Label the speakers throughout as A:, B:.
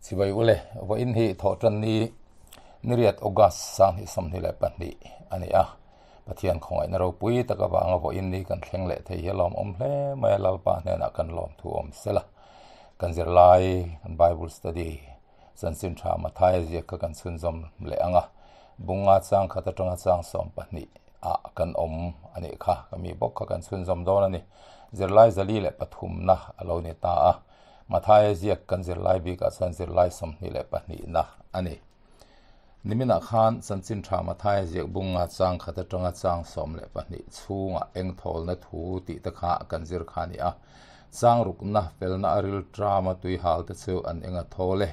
A: Chibai ule, vawiin hi Thawhtanni niriat August 2022 a ni a. Pathian khawngaihna ropui tak avanga vawiin ni kan thleng leh thei hi a lawmawm hle mai a, Lalpa hnenah kan lawmthu awm sela. Kan zirlai, kan Bible study chanchin tha Mathaia ziak kha kan chhunzawm leh ang a, bunga chang khat atanga chang 12 ah kan awm a nih kha, ka mi bawk kha kan chhunzawm dawn a ni. Zirlai 403 na a lo ni ta a. Mathaia ziak kan zirlai bikah chuan zirlai 22 na a ni. Niminah khan chanchin tha Mathaia ziak bunga chang khat atanga chang 12 chhungah eng thawlna thu tih te kha kan zir kha a ni a. Chang rukna felna a ril tama tui hal te chu an eng a thawl e,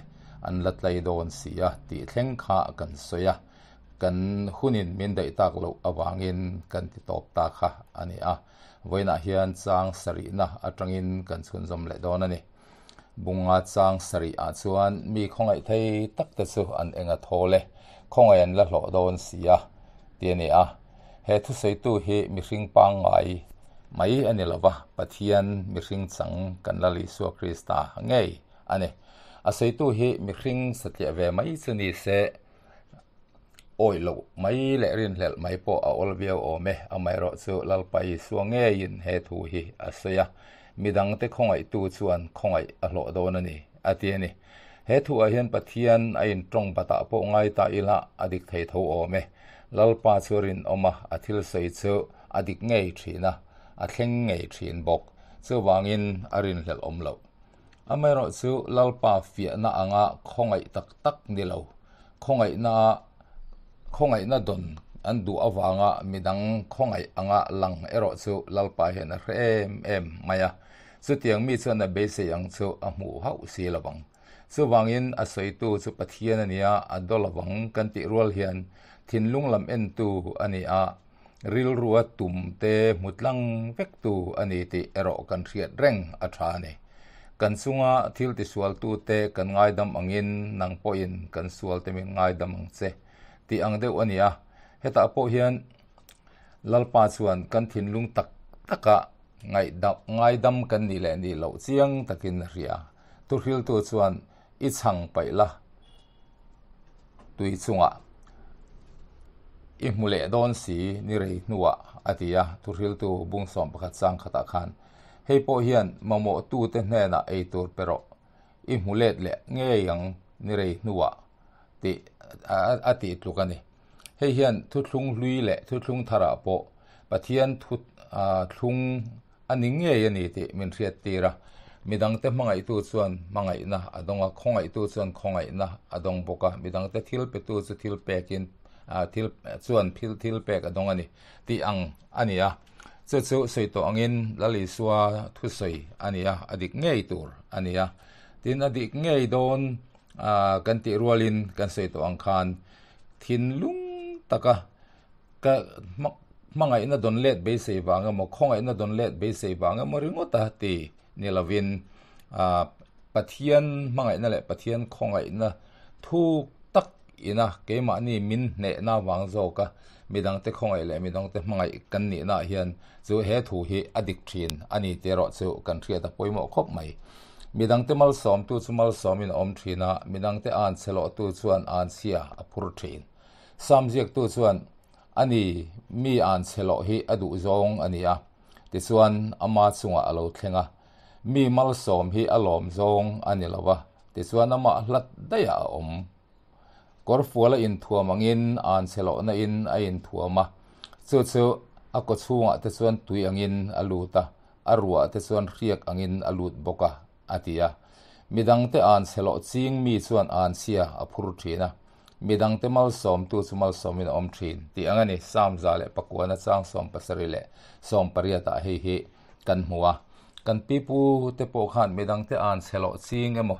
A: an la tlai dawn si a tih thleng kha kan sawi a. Kan hunin min daih tak loh avangin kan ti tawp ta kha a ni a. Vawiinah hian chang sarihna atangin kan chhunzawm leh dawn a ni. Bunga chang sarihah chuan mi khawngaih thei tak te chu an eng a thawl e, khawngaih an la hlawh dawn si a, ti a ni a. He thusawitu hi mihring pangngai mai a ni lova, Pathian mihring chang kan Lal Isua Krista ngei a ni. A sawitu hi mihring satliah ve mai chu ni se, Awih loh mai leh rinhlelh mai pawh a awl viau awm e, amaherawhchu Lalpa Isua ngeiin he thu hi a sawi a, midangte khawngaihtu chuan khawngaih a hlawh dawn a ni, a ti a ni. He thuah hian Pathian a intawng batah pawh ngai ta ila a dik thei tho awm e. Lalpa chu rinawm a, a thil sawi chu a dik ngei thin a, a thleng ngei thin bawk. Chuvangin a rinhlelh awm loh. Amaherawhchu Lalpa fiahna anga khawngaih tak tak ni lo, khawngaihna khawngaihna dawn an duh avanga midang khawngaih anga lang erawh chu Lalpa hian a hre em em mai a. Chutiang mi chuan a beisei ang chu a hmuh hauh si lo vang. Chuvangin a sawitu chu Pathian a nia, a daw lo vang kan tih rual hian thinlung lam entu a ni a, Rilrua tum te hmu tlang vek tu a ni tih erawh kan hriat reng a tha a ni. Kan chunga thil tisualtu te kan ngaidam angin nang pawhin kan sual te min ngaidam ang che tih ang deuh a ni a. Hetah pawh hian Lalpa chuan kan thinlung tak taka ngaidam kan nih leh nih loh chiang takin a hria. Thuhriltu chuan i chhang paih la. Tui chungah i hmu leh dawn si ni rei hnuah a ti a, thuhriltu bung 11 chang khatah khan hei pawh hian mamawhtute hnenah ei tur pe rawh, i hmu let leh ngei ang ni rei hnuah tih a tih tluk a ni. Hei hian thuthlung hlui leh thuthlung tharah pawh Pathian thu thlung a ni ngei a ni tih min hriat tir a. Midangte hmangaihtu chuan hmangaihna a dawng a, khawngaihtu chuan khawngaihna a dawng bawk a, midangte thil petu chu thil pekin thil chuan thil thil pek a dawng a ni tih ang a ni a. Chu chu sawi tawh angin Lal Isua thusawi a ni a, a dik ngei tur a ni a. Tin, a dik ngei dawn kan tih rualin kan sawi tawh ang khan thinlung taka ka hmangaihna dawn let beisei vang emaw khawngaihna dawn let beisei vang emaw ringawt a ti ni lovin Pathian hmangaihna leh Pathian khawngaihna thuk tak ina keimahni min hnehna vang zawka midangte khawngaih leh midangte hmangaih kan nihna hian chu he thu hi a dik thin a ni tih erawh chu kan hriat a pawimawh khawp mai. Midangte malsawmtu chu malsawmin a awm thin a, midangte an chhe lawhtu chuan an chhia a phur thin. Sam ziaktu chuan a ni mi an chhe lawh hi a duh zawng a ni a, tichuan ama chungah a lo thleng a. Mi malsawm hi a lawm zawng a ni lo va, tichuan amah hlat daihah a awm. Kawrfual a inthuam angin an chhe lohna in a inthuam a, chu chu a kaw chhungah te chuan tui angin a lut a, a ruah te chuan hriak angin a lut bawk a, a ti a. Midangte an chhe loh ching mi chuan an chhia a phur thin a, midangte malsawmtu chu malsawmin a awm thin tih ang a ni. Psalm 109 chang 70 leh 18 ah hei hi kan hmu a. Kan pipu te pawh khan midangte an chhe loh ching emaw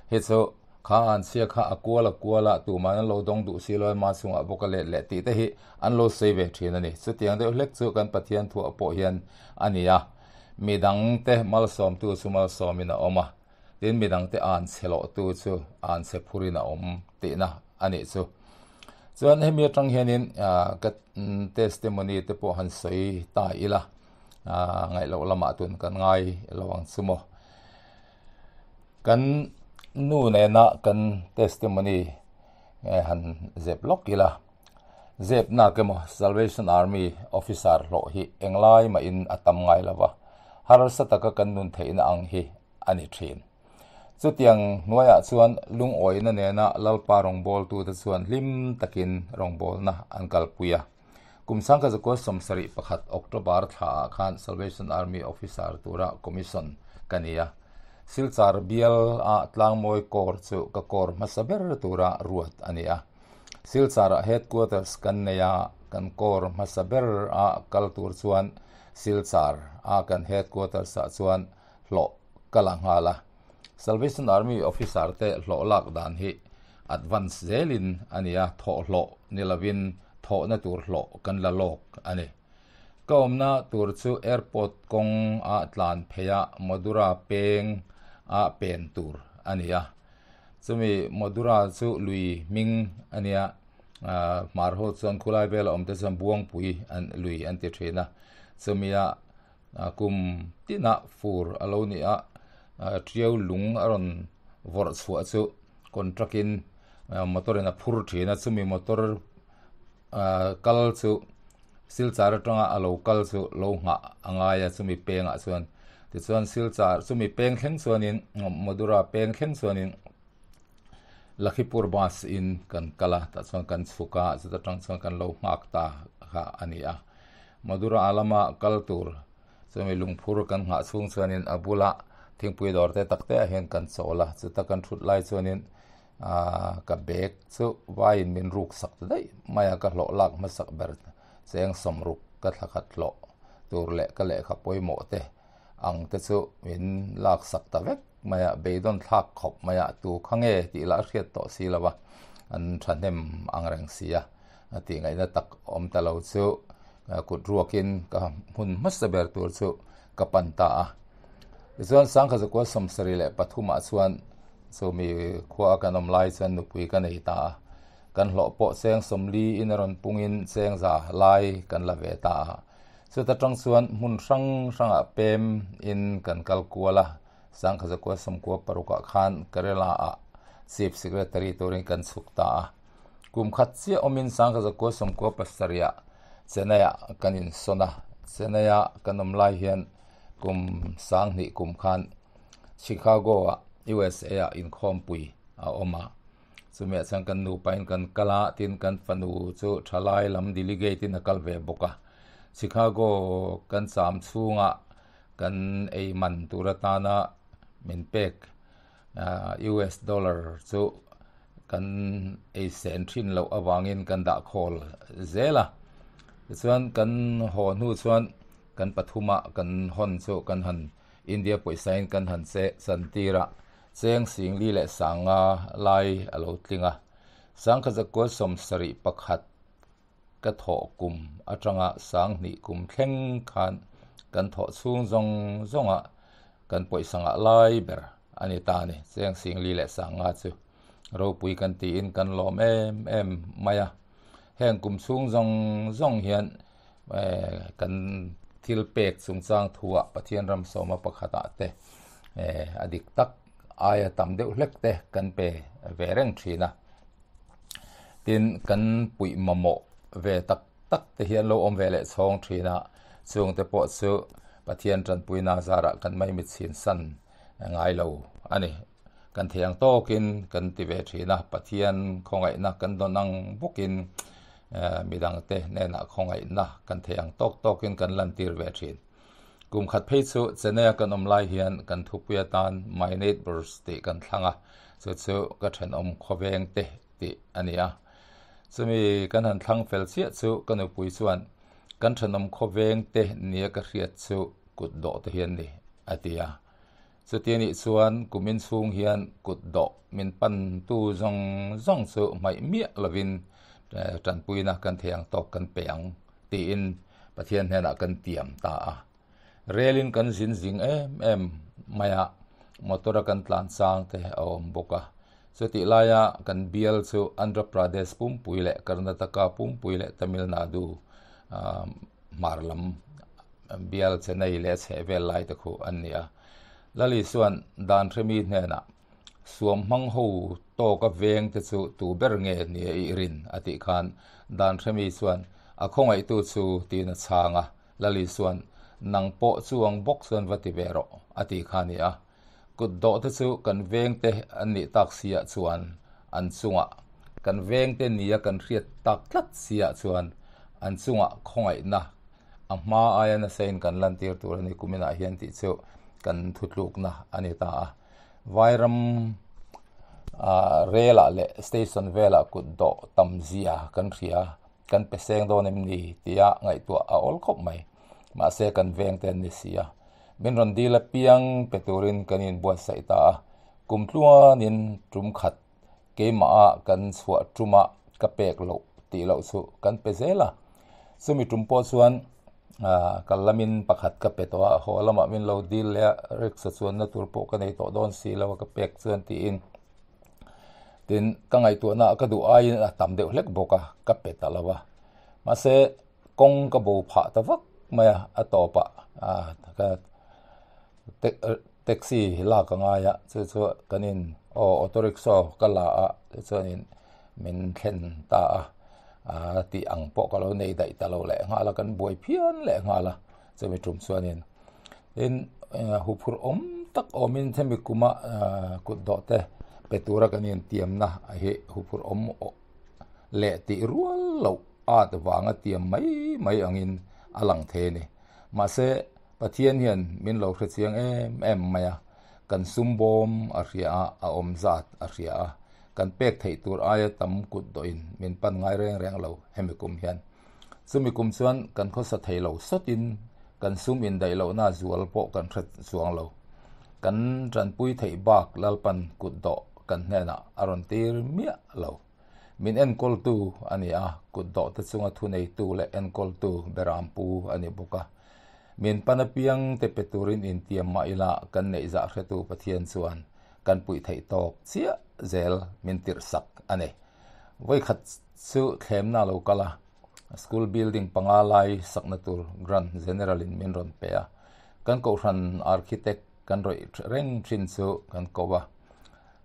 A: Hei chu kha an chhia kha a kual a kual a, tuman an lo dawng duh si lo a, ma chungah bawk a let leh tih te hi an lo sawi ve thin a ni. Chutiang deuh hlek chu kan Pathian thuah pawh hian a ni a, midangte malsawmtu chu malsawmin a awm a, tin midangte an chhe lawhtu chu an chhe phurin a awm tihna a nih chu. Chuan hemi atang hianin ka testimony te pawh han sawi ta ila, ngaih loh lamah tun kan ngai lo ang chu maw. Kan nu nena kan testimony han zep lawk ila, zep nak emaw Salvation Army officer hlawh hi englai mahin a tam ngai lo va, harsa taka kan nun theihna ang hi a ni thin. Chutiang hnuaiah chuan lungawina nena Lalpa rawngbawltute chuan hlim takin rawngbawlna an kalpui a. Kum 1971 October thlaah khan Salvation Army officer tura commission ka ni a. Silchar bial a tlangmawi corps chu ka corps hmasa ber tura ruat a ni a. Silchar-ah headquarters kan nei a, kan corps hmasa ber a kal tur chuan Silchar a kan headquarters-ah chuan hlawh ka la nghal a. Salvation Army officer te hlawh lak dan hi advance zelin a ni a, thawh hlawh ni lovin thawhna tur hlawh kan la lawk a ni. Ka awmna tur chu airport kawng ah tlan phei a Madura peng ah pen tur a ni a. Chumi Madura chu lui hming a nia, hmar ho chuan khulai vela awm te chuan Buangpui an lui an ti thin a. Chumi ah Kum tinah fur a lo ni a, tiau lung a rawn vawrh chhuah chu contract in motor in a phur thin a, chumi motor kal chu Silchar atanga a lo kal chu lo nghah a ngai a chumi pengah chuan. Tichuan Silchar chumi peng thleng chuanin Madura peng thleng chuanin Lakhipur bus in kan kal a, tah chuan kan chhuk a, chuta tang chuan kan lo nghak ta kha a ni a. Madura lama kal tur chumi lungphur kan nghah chhung chuanin a bula thingpui dawr te tak te ah hian kan chawl a, chuta kan thut lai chuanin aaa ka bag chu vaiin min ruk sak ta daih mai a, ka hlawh lak hmasak ber cheng sawmruk ka thla khat hlawh tur leh ka lehkha pawimawh te ang te chu min lak sak ta vek mai a, beidawn thlak khawp mai a, tu kha nge tih lah a hriat tawh si lo a, an thahnem ang reng si a, a tih ngaihna tak awm ta lo chu kut ruakin ka hmun hmasa ber tur chu ka pan ta a. Tichuan Sangkha Zakua 73 ah chuan chumi khua a kan awm lai chuan nupui ka nei ta a, kan hlawh pawh cheng 40 in a rawn pungin cheng za lai kan la ve ta a. Chuta tang chuan hmun hrang hrangah pem in kan kal kual a, 1996 ah khan Kerala ah Chief Secretary turin kan chhuk ta a. Kum khat chiah awmin 1997 ah Chennai ah kan insawn a, Chennai ah kan awm lai hian kum 2000 kum khan Chicago ah USA ah inkhawmpui a awm a. Chumi ah chuan kan nupa in kan kal a, tin kan fanu chu thalai lam delegate in a kal ve bawk a. Chicago kan cham chhunga kan ei man tur atana min pek US dollar chu kan ei sen thin loh avangin kan dah khawl zel a. Tichuan kan haw hnu chuan kan pathuma kan hawn chu kan han India pawisa in kan han che chantir a. Cheng Singli leh Sanga lai a lo tling a, 1971 ka thawh kum atanga 2000 kum thleng khan kan thawh chhung zawng zawnga kan pawisa ngah lai ber a ni ta a ni. Cheng Singli leh Sanga chu ropui kan tiin kan lawm em em mai a, heng kum chhung zawng zawng hian kan thil pek chungchang thuah Pathian ram sawma pakhatah te a dik tak aia tam deuh hlek te kan pe ve reng thin a. Tin, kan puih mamawh ve tak tak te hian lo awm ve leh chhawng thin a, chungte pawh chu Pathian tanpuina zarah kan maimit chhin san ngai lo a ni. Kan thei ang tawkin kan ti ve thin a, Pathian khawngaihna kan dawn ang bawkin midangte hnenah khawngaihna kan thei ang tawk tawkin kan lantir ve thin. Kum khat phei chu Chennai-a kan awm lai hian kan thupui atan My Neighbours tih kan thlang a, chu chu ka thenawm khawveng te tih a ni a. Chumi kan han thlang fel chiah chu ka nupui chuan kan thenawm khawveng te nia ka hriat chu kut dawh te hian ni a ti a. Chuti anih chuan kumin chhung hian kut dawh min pantu zawng zawng chu hmaih miah lovin tanpuina kan thei ang tawk kan pe ang tiin Pathian hnenah kan tiam ta a. Relin kan zin zing em em mai a, motor a kan tlan chang te a awm bawk a. Chutih laia kan bial chu Andhra Pradesh pumpui leh Karnataka pumpui leh Tamil Nadu hmar lam bial Chennai leh a chheh vel lai te khu an ni a. Lali chuan dan hremi hnenah Suam hmang ho tawka veng te chu tu ber nge nia i rin? a tih khan Dan Hremi chuan, A khawngaihtu chu tiin a chhang a, Lali chuan, Nang pawh chuang bawk chuan va ti ve rawh, a ti kha a ni a. Kut dawh te chu kan veng te an nih tak siah chuan an chungah, kan veng te nia kan hriat tak tlat siah chuan an chungah khawngaihna a hma aia nasa in kan lantir tur a ni kuminah hian tih chu kan thutlukna a ni ta a. Vairam rel ah leh station velah kut dawh tam zia kan hria kan pe seng dawn em ni tia ngaihtuah a awl khawp mai. Mahse kan veng te an ni si a. Min rawn dil apiang pe turin kan inbuatsaih ta a. Kum tluanin tum khat keimah ah kan chhuah tum a ka pek loh tih loh chu kan pe zel a. Chumi tum pawh chuan kal lamin pakhat ka pe tawh a, haw lamah min lo dil leh a, rickshaw chuanna tur pawh ka nei tawh dawn si lo a ka pek chuan tiin tin ka ngaihtuahna ah ka duh aiin a tam deuh hlek bawk a, ka pe ta lo a. Mahse kawng ka bo phah ta vak mai a, a tawpah ka taxi lak a ngai a, chu chu kan in aw auto rickshaw ka la a chuanin min thlen ta a, aa tih ang pawh ka lo nei daih ta lo leh nghal a, kan buai phian leh nghal a chumi tum chuanin tin huphurh awm tak awmin hemi kuma kut dawh te pe tura kan intiamna hi huphurh awm leh tih rual loh at vanga tiam mai mai angin a lang thei a ni. Mahse, Pathian hian min lo hre chiang em em mai a, kan sum bawm a hria a, a awm zat a hria a, kan pek theih tur aia tam kut dawhin min pan ngai reng reng lo hemi kum hian. Chumi kum chuan kan khawsa thei lo sawtin kan sum indaih lohna zual pawh kan hre chuang lo. Kan tanpui theih bak Lalpan kut dawh kan hnenah a rawn tir miah lo. Min enkawltu a ni a, kut dawhte chunga thuneitu leh enkawltu berampu a ni bawk a. Min pan apiang te pe turin intiam mah ila kan neih zah hretu Pathian chuan kan puih theih tawk chiah zel min tirhsak a ni. Vawikhat chu thlemna a lo kal a, school building panga lai sakna tur grant general in min rawn pe a. Kan kohhran architect kan rawih reng thin chu kan ko a.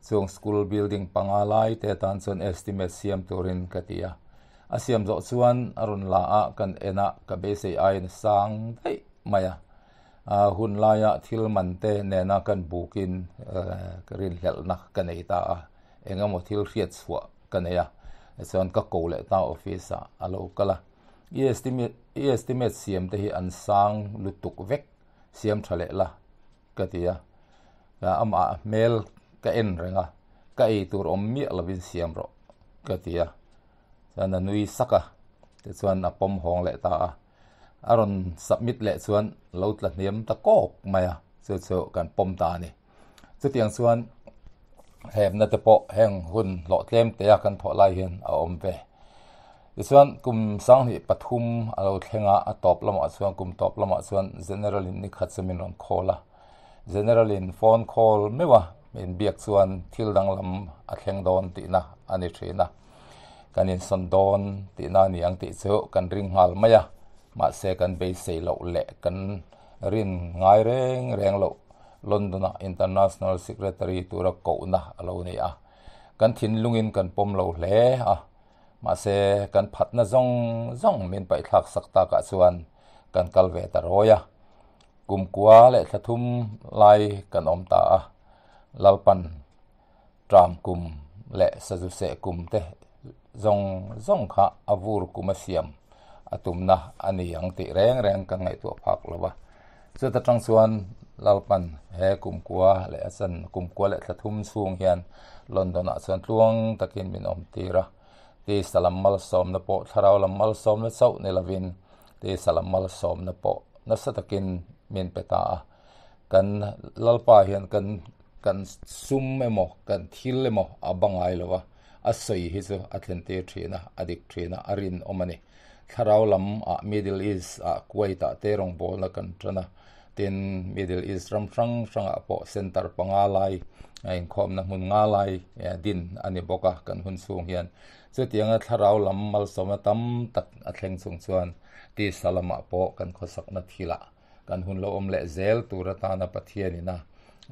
A: Chung school building panga lai te atan chuan estimate siam turin ka ti a. A siam zawh chuan a rawn la a, kan en a, ka beisei aiin a sang daih mai a. Hun laia thil man te nena kan bukin ka rinhlelhna ka nei ta a, eng emaw thil hriat chhuah ka nei a. Tichuan ka ko leh ta office ah a lo kal a. I estimate i estimate siam te hi an sang lutuk vek siam tha leh la. Ka ti a, amah hmel ka en reng a, ka ei tur awm miah lovin siam rawh ka ti a, chuan a nui sak a, tichuan a pawm hawng leh ta a, a rawn submit leh chuan lo tla hniam ta kawk mai a, chu chu kan pawm ta a ni. Chutiang chuan hlemna te pawh heng hun hlawh tlem te a kan thawh lai hian a awm ve. Tichuan kum 2003 a lo thleng a, a tawp lamah chuan kum tawp lamah chuan General in nikhat chu min rawn call a. General in phone call meuh a, min biak chuan thil danglam a thleng dawn tihna a ni thin a. Kan insawn dawn tihna a ni ang tih chu kan ring nghal mai a, mahse kan beisei loh leh kan rin ngai reng reng loh London ah International Secretary tura kohna a lo ni a. Kan thinlungin kan pawm lo hle a. Mahse, kan phatna zawng zawng min paihthlak sak takah chuan kan kal ve ta rawi a. Kum kua leh thla thum lai kan awm ta a, Lalpan ṭam kum leh sazu seh kum te zawng zawng kha a vur kum a siam a tumna a ni ang tih reng reng kan ngaihtuah phak lo va. Chuta tang chuan Lalpan he kum kua leh a chan kum kua leh thla thum chhung hian London ah chuan tluang takin min awm tir a. Tisa lam malsawmna pawh thlarau lam malsawmna chauh ni lovin tisa lam malsawmna pawh nasa takin min pe ta a. Kan Lalpa hian kan kan sum emaw kan thil emaw a ba ngai lo a, a sawi hi chu a thlen tir thin a, a dik thin a, a rinawm a ni. Thlarau lam ah Middle East ah Kuwait ah te rawngbawlna kan tan a, tin Middle East ram hrang hrang ah pawh center panga lai a inkhawmna hmun nga lai din a ni bawk a kan hun chhung hian. Chutianga thlarau lam malsawmna tam tak a thleng chung chuan tisa lamah pawh kan khawsakna thil ah kan hun lo awm leh zel tur atana Pathian ina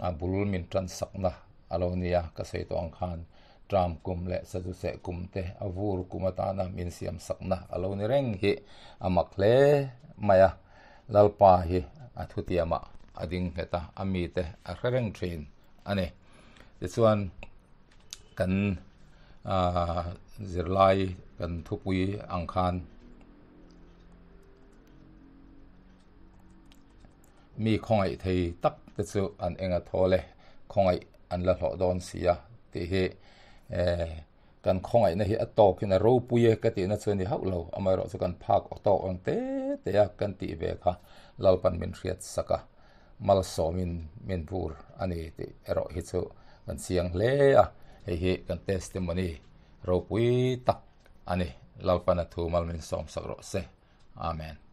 A: a bul min tan sakna. a lo nia ka sawi tawh ang khan tram kum leh saduseh kum te a vur kum atana min siam sakna a lo ni reng hi a mak hle mai a. Lalpa hi a thutiamah a ding nghet a, a mite a hre reng thin a ni. Tichuan kan zirlai kan thupui ang khan mi khawngaih thei tak te chu an eng a thawl e, khawngaih an la hlawh dawn si a tih hi kan khawngaihna hi a tawkin a ropui e ka tihna chu a ni hauh lo, amaherawhchu kan phak aw tawk ang te te a kan tih ve kha Lalpan min hriat sak a, malsawmin min vur a ni tih erawh hi chu kan chiang hle a, hei hi kan testimony ropui tak a ni, Lalpan a thu mal min sawm sak rawh se. Amen.